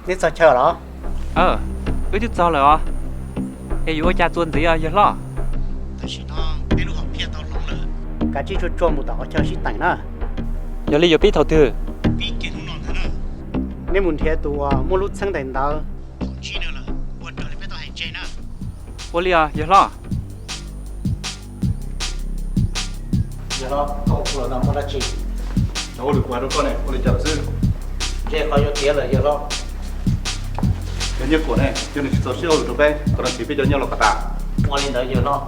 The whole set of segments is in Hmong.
Neb txog chaw los? Wb twb txog lawm os. Es yuav ua cas txuas ntxiv os yawg hlob? Tam sim no peb lub hom phiaj tau hloov lawm. Kav tsij tsuag tsuag mus tom qhov chaw sib teem na. Yog li yuav pib thaum twg? Pib kiag hnub no ntag na. Neb mus nrhiav tus uas muaj lub txheeb daim ntawv thaum ntsib nws lawm, ua raws li peb tau hais tseg na. Ua li os yawg hlob. Yawg hlob, koj hu kuv los no muaj dab tsi? Cov hauj lwm kuv hais rau koj ne, ua li cas xwb? Ntshe qhov yuav tiav lawm yawg hlob. Cov nyiaj kuam ne, yog nws tsis txaus siab hauj lwm rau peb, kom nws thim peb cov nyiaj los kom tas. Ua li ntawd yawg hlob.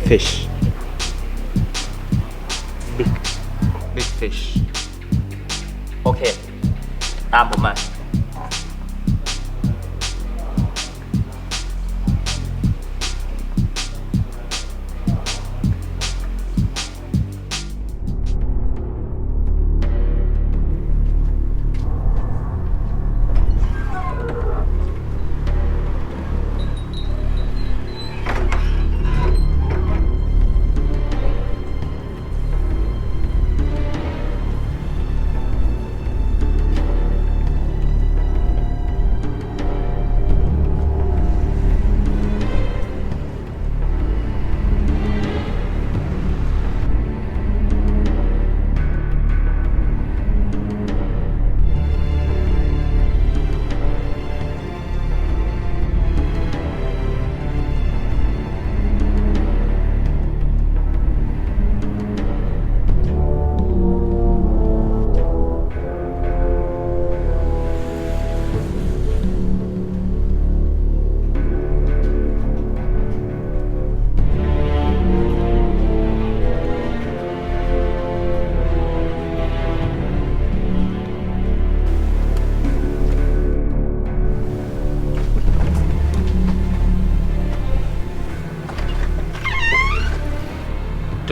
Fish. Big, big fish. Ok, ta npaum mas.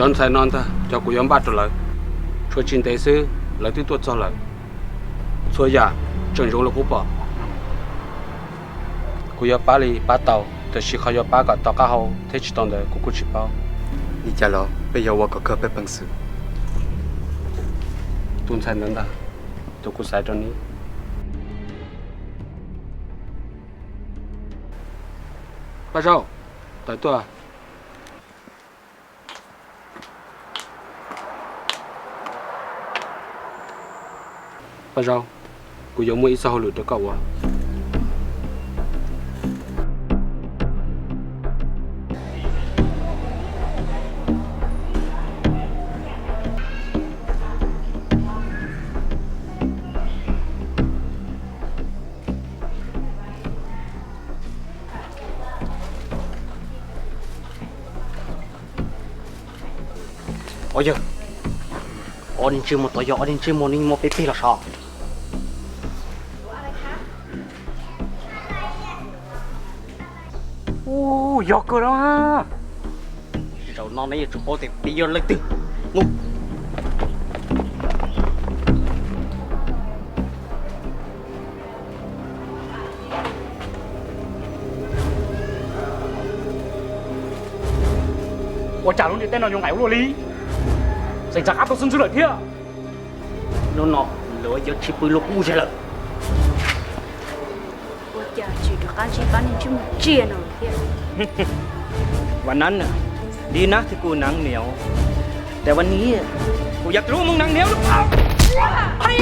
Cov ntxhais no ntag cov kuv yuav npaj rau lawv. Tshuav tsis ntev xwb lawv twb tuaj txog lawm. Txhua yam tseem zoo li qub pom. Kuv yuav pab li pab tau, tiam sis qhov yuav pab kom tau qab hau thiab tsis tau ntawd kuv kuj tsis paub. Li cas los peb yuav ua kom kawg peb peev xwm. Tus ntxhais ntawd ntag, tus kuv xaiv rau neb. Paj Zaub, tawm tuaj. Paj Zaub, kuv yuav muaj ib txoj hauj lwm rau koj ua. Os yawg, ob niag ntsej muag tod yog ob niag ntsej muag neeg muaj peb peg los sav? Ub, yog kawg na. Zaum no neb yuav tsum paub tias peb yog leej twg. Mus. Ua cas lub ntiaj teb no yuav nqaim ua luaj li? Tseem rov qab tuaj xub ntswb lawm thiab. Hnub no lawv yuav tsis pw luag qub zog lawm. Ua cas tseem rov qab ntsib pab neeg ntsej muag tsiaj no thiab?วันนั้นน่ะ ดีนะที่กูหนังเหนียว แต่วันนี้กูอยากรู้มึงหนังเหนียวหรือเปล่า เฮ้ย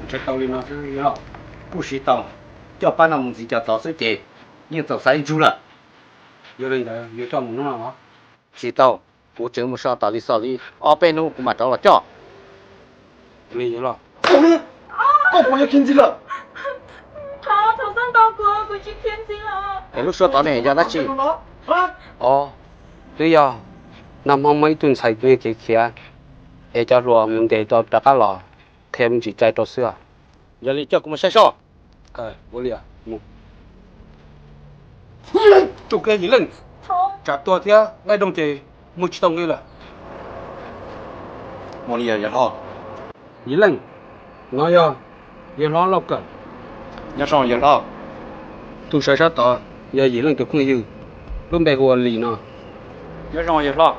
Ntshe tau li no xwb yog kuj siv tau, coj pab no mus ntxiv cov tod xwb ces yeej txaus xav ib ntsug lawm. Yog li ntawd yuav coj mus hnub no los? Tsis tau, kuv tseem mus so tas li xo li ob peb hnub kuv mam rov los coj. Li los? Koj puas yuav khiav ntxiv lawm? Es lub suab tod ne yog dab tsi? Os, twb yog nag hmo muaj ib tug ntxhais nyiag kev khiav, es cov hluas mus ntes tau rov qab los qhia me ntsis cai rau xwb. Yog li coj kuv mus saib soj. Ua li, mus. Tus koj Yim Leej, tsam tuag thiab qaij doog ces muag tsis tau nqi lawm. Ua li yog hlob. Yim Leej, no yog yawg hlob Lauj Kawm. Nyob zoo yawg hlob. Tus sawv sab tod yog Yim Leej tus phooj ywg, lub npe hu ua Lis no. Nyob zoo yawg hlob.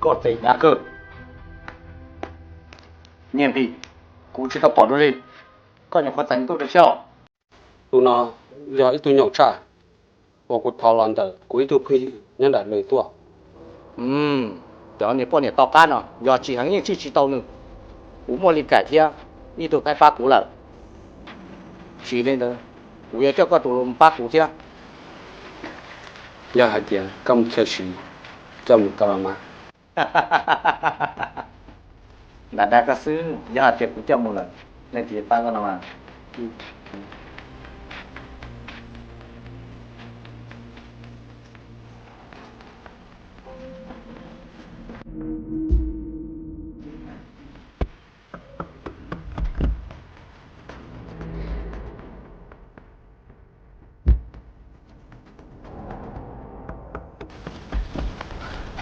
Koj txawm hnyav kawg. Niag Lis, kuv tsis tau pom dua li, koj nyuam qhuav txais nws tuaj rau siab os. Tus no yog ib tug nyuam tshaj uas kuv thov los ntawm kuv ib tug phooj ywg nyob nram lwm tuaj. Cov niag poj niam to qab no yog tsis heev yeej tswj tsis tau nws. Kuv muaj Li Kaim thiab ib tug thaib pab kuv lawm. Tsis li ntawd, kuv yuav coj koj tus hluas mus pab kuv thiab. Yog hais tias koj mus chaw siv, coj mus tau los mas. Lam dag koj xwb, yog hais tias kuv coj mus lawm, leej twg yuav pab koj no mas?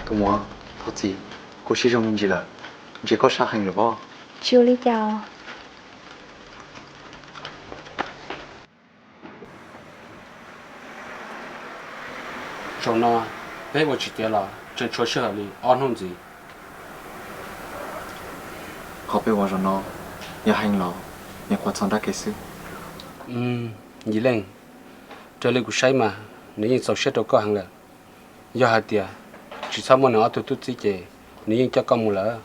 Tus muam, thov txim, kuv siab zoo me ntsis lawm. Ntsia koj sab heev lawm pob. Tsis ua li cas. Zaum no peb ua tsis tiav los tseem tshuav sij hawm li ob hnub ntxiv. Qhov peb ua zaum no yog heev los nyuam qhuav txog nrab kev xwb. Yim Leej, raws li kuv saib mas nws yeej txaus siab rau koj heev lawm. Yog hais tias tsis txhob muaj nws ob tug tub txib ces nws yeej coj koj mus lawm.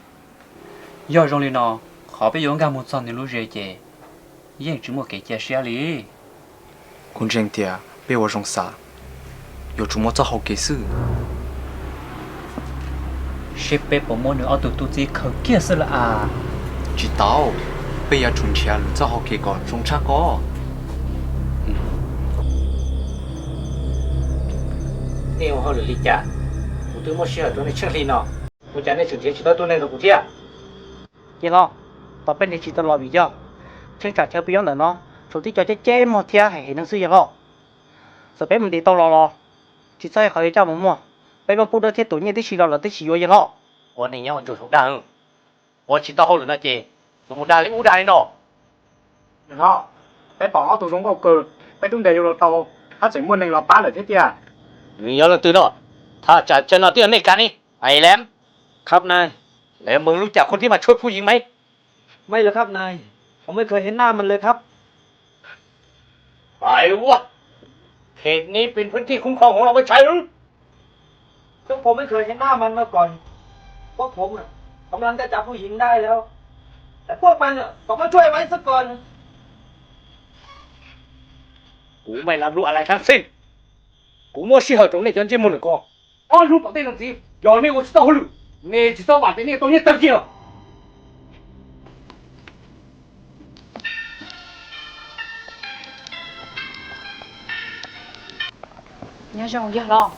Yog zoo li no, qhov peb yuav nkag mus txog nws lub zes ces yeej tsis muaj kev cia siab li. Kuv ntseeg tias peb ua zoo xav, yuav tsum muaj txoj hau kev xwb. Seb peb puas muab nws ob tug tub txib khaws kiag xwb lawm as? Tsis tau, peb yuav tsum nrhiav lwm txoj hau kev kom zoo tshaj ko. Nej ua hauj lwm li cas, kuv twb muab sij hawm rau nej tsheej hli no, ua cas nej tseem nrhiav tsis tau tus neeg rau kuv thiab? Yawg hlob, tos peb nrhiav tsis tau los vim yog cheeb tsam chaw peb nyob ntawm no tshuav tib co ceb ceb mog thiab heev heev neeg xwb yawg hlob. Txawm peb mus ntes tau los los tsis txhob qhov yuav coj mus muag, peb muab pub dawb thiab tus nyiaj tib si los lawv twb tsis yuav yawg hlob. Ua neeg nyob ua ntsuag zoo dag, ua tsis tau hauj lwm no ces mus dag li ub dag li no. Yawg hlob, peb pom ob tug zoo nkauj kawg, peb twb ntes yuav los tau, hab tseem muaj neeg los pab lawm thiab tiag. Nws yog leej twg no? Thaj tsam chaw no twb yog nej kav ne. Ais Lev, lawv mws lub cas khuv tib mas tshuab phuj yees maiv. Ais ua, phem ni pes phwb thij khum khau hov los ua tshais lub.พวกผมไม่เคยเห็นหน้ามันมาก่อน พวกผมอะกำลังจะจับผู้หญิงได้แล้ว แต่พวกมันอะกลับมาช่วยไว้ซะก่อน Kuv maj lab lub a lais thab xij, kuv muab sij hawm rau nej cov ntsej muag lwm ko ob hnub tom tej no ntxiv, yog nej ua tsis tau hauj lwm, nej tsis txhob vam tias nej tau nyiaj tag kiag. Nyob zoo yawg hlob.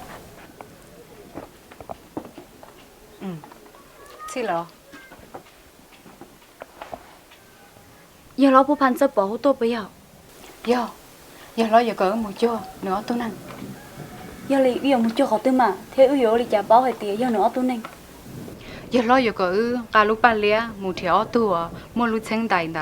Txhij lawm. Yawg hlob puab pha txawj pom huv tuaj puas yog? Yog, yawg hlob yuav kom wb mus cuag nws ob tug neeg. Yog li wb yuav mus cuag qhov twg mas thiab wb yuav ua li cas paub hais tias yog nws ob tug neeg? Yawg hlob yuav kom wb nqa lub paj liab mus nrhiav ob tug uas muaj lub txheeb ntais